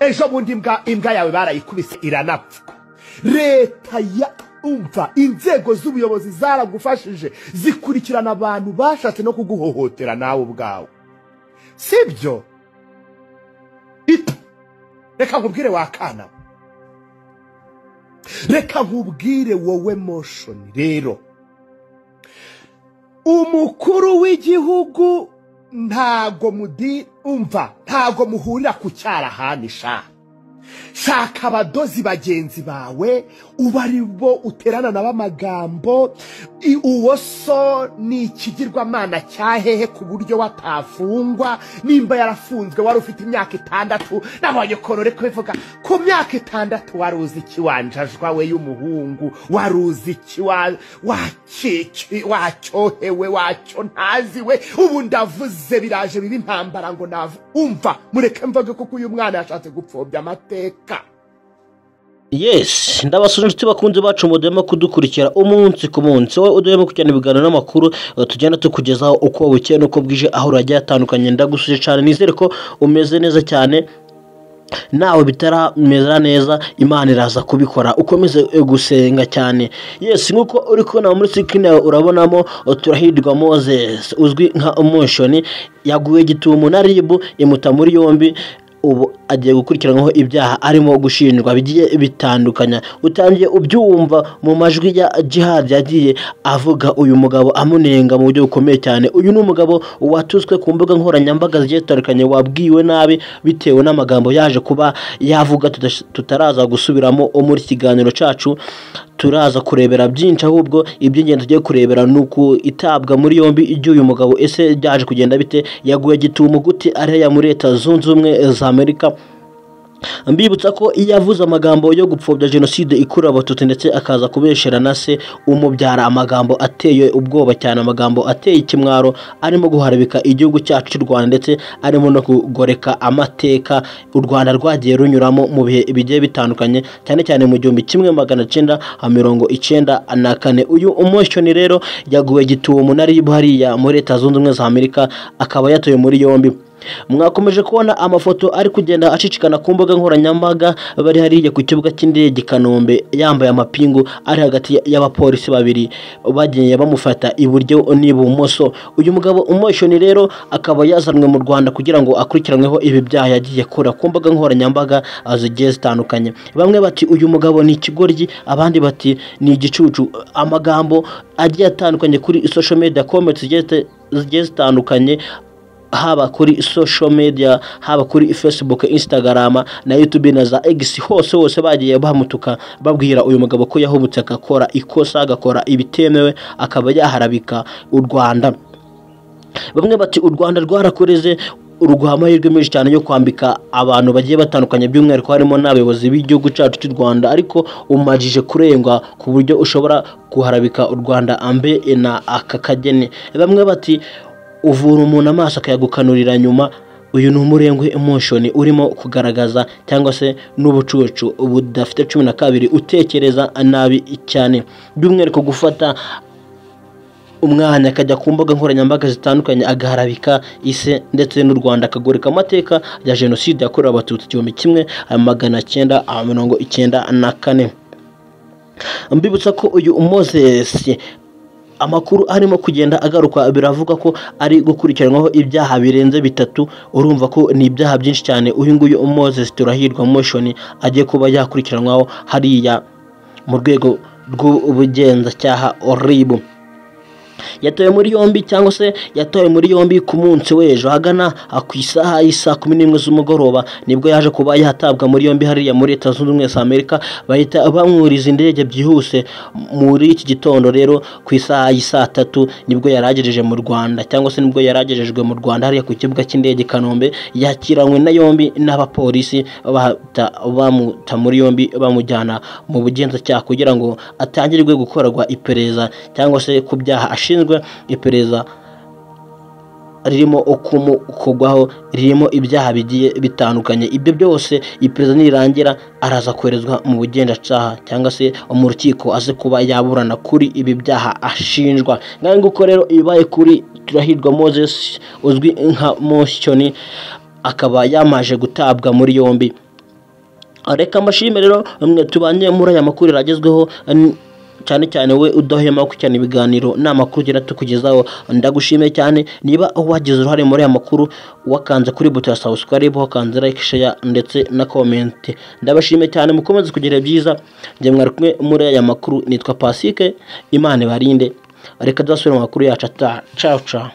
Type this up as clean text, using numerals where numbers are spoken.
Ejo bundi imbwa yawe barayikubise iranapfa. Leta ya umva inzego z'ubuyobozi zaragufashije zikurikirana abantu bashatse no kuguhohotera nawe ubwawe, sibyo? Reka nkubwire wakana, reka nkubwire wowe Motion. Rero umukuru w'igihugu ntago mudi umva ntago muhurira ku cyarahani. Shaka abadozi bagenzi bawe uba ari bo uterana nabo amagambo. Uwo so ni ikigirwamana cyahehe ku buryo watafungwa? Nimba yarafunzwe wari ufite imyaka 6, nabonye ukuntu uri kubivuga. Ku myaka 6 wari uzi iki wanjajwa we y'umuhungu? Wari uzi iki wacyohewe wacyo ntazi we? Ubu ndavuze biraje biba intambara ngo navu. Umva mureke mvuge kuko uyu mwana yashatse gupfobya amateka. Yes, ndabasuje inshuti bakunze bacu mudema kudukurikira umunsi ku munsi. Wowe udahema kujyana ibiganiro n'amakuru tugenda tukugezaho uko bukeye n'uko bwije aho uragiye atandukanye. Ndagusuje cyane, nizere ko umeze neza cyane. Nawe bitarameza neza, Imana iraza kubikora, ukomeze gusenga cyane. Yes, nkuko uri kubona muri screen yawe urabonamo Turahirwa Moses uzwi nka Motion, yaguye gitumo na RIB imuta muri yombi. Ubu agiye gukurikiranwaho ibyaha arimo gushinjwa bigiye bitandukanya. Utangiye ubyumva mu majwi ya Jihad yagiye avuga uyu mugabo amunenga mu buryo bukomeye cyane. Uyu ni umugabo watutswe ku mbuga nkoranyambaga zigiye zitandukanye, wabwiwe nabi bitewe n'amagambo yaje kuba yavuga tutaraza gusubiramo muri kiganiro cacu. Turaza kurebera byinshi, ahubwo iby'ingenzi tugiye kurebera nuko itabwa muri yombi iby'uyu mugabo ese byaje kugenda bite, yaguye gitumo gute ariya muri Leta Zunze Ubumwe za Amerika. Mbibutsa ko iyo yavuze amagambo yo gupfobya jenoside ikorewe abatutsi ndetse akaza kubeshera na se umubyara, amagambo ateye ubwoba cyane, amagambo ateye ikimwaro, arimo guharabika igihugu cyacu cy'u Rwanda ndetse arimo no kugoreka amateka u Rwanda rwagiye runyuramo mu bihe bigiye bitandukanye, cyane cyane mu 1994. Uyu Motion rero yaguwe gitumo na RIB hariya muri Leta Zunze Ubumwe za Amerika, akaba yatoye muri yombi. Mwakomeje kubona amafoto ari kugenda acicikana ku mbuga nkoranyambaga bari hariya ku kibuga cy'indege Kanombe, yambaye amapingu ari hagati y'abapolisi babiri bagiye bamufata iburyo n'ibumoso. Uyu mugabo Motion rero akaba yazanwe mu Rwanda kugira ngo akurikiranweho ibi byaha yagiye akora ku mbuga nkoranyambaga zigiye zitandukanye. Bamwe bati uyu mugabo ni ikigoryi, abandi bati ni igicucu. Amagambo agiye atandukanye kuri social media, comments zigiye zitandukanye, haba kuri social media, haba kuri Facebook, Instagram na YouTube na za X, hose hose bagiye bamutuka babwira uyu mugabo ko yahubutse agakora ikosa, agakora ibitemewe, akaba yaharabika u Rwanda. Bamwe bati u Rwanda rwarakoreze, uruguha amahirwe menshi cyane yo kwambika abantu bagiye batandukanye, by'umwihariko harimo n'abayobozi b'igihugu cyacu cy'u Rwanda, ariko umajije kurengwa ku buryo ushobora kuharabika u Rwanda ambe na aka kageni. Bamwe bati uvura umuntu amaso akayagukanurira nyuma. Uyu ni umurengwe Motion urimo kugaragaza cyangwa se n'ubucucu budafite 12, utekereza nabi cyane, by'umwihariko gufata umwanya akajya ku mbuga nkoranyambaga zitandukanye agaharabika ise ndetse n'u Rwanda, akagoreka amateka ya jenoside yakorewe abatutsi 1994. Mbibutsa ko uyu Moses amakuru arimo kugenda agaruka, biravuga ko ari gukurikiranwaho ibyaha birenze 3. Urumva ko ni ibyaha byinshi cyane uyu nguyu Moses Turahirwa Motion agiye kuba yakurikiranwaho hariya mu rwego rw'ubugenzacyaha RIB. Yatawe muri yombi cyangwa se yatawe muri yombi ku munsi w'ejo hagana ku isaha y'isa 11 z'umugoroba, nibwo yaje kuba yatabwa muri yombi hariya muri Leta Zunze Ubumwe za Amerika, bahita bamwuriza indege byihuse. Muri iki gitondo rero ku isaha y'isa 3 nibwo yaragejeje mu Rwanda cyangwa se nibwo yaragejejwe mu Rwanda hariya ku kibuga cy'indege Kanombe, yakiranywe na yombi n'abapolisi bahita bamuta muri yombi bamujyana mu bugenzacyaha kugira ngo atangirwe gukorerwa iperereza cyangwa se ku byaha ashinzwe. Iperereza ririmo kugwaho ririmo ibyaha bigiye bitandukanye. Ibyo byose iperereza nirangira araza koherezwa mu bugenzacyaha cyangwa se mu rukiko aze kuba yaburana kuri ibi byaha ashinjwa. Ngaho nguko rero ibaye kuri Turahirwa Moses uzwi nka Motion, akaba yamaje gutabwa muri yombi. Reka mbashime rero mwe tubanye muri aya makuru agezweho, cyane cyane we udahwema gukurikirana ibiganiro n'amakuru ugenda tukugezaho. Ndagushimiye cyane niba wagize uruhare muri aya makuru, wakanze kuri buto ya subscribe, wakanze like, share ndetse na comment. Ndabashimiye cyane, mukomeze kugira byiza. Njye mwari kumwe muri aya makuru nitwa Pasike, Imana ibarinde. Reka dusubire mu makuru yacu ataha. Ciao ciao.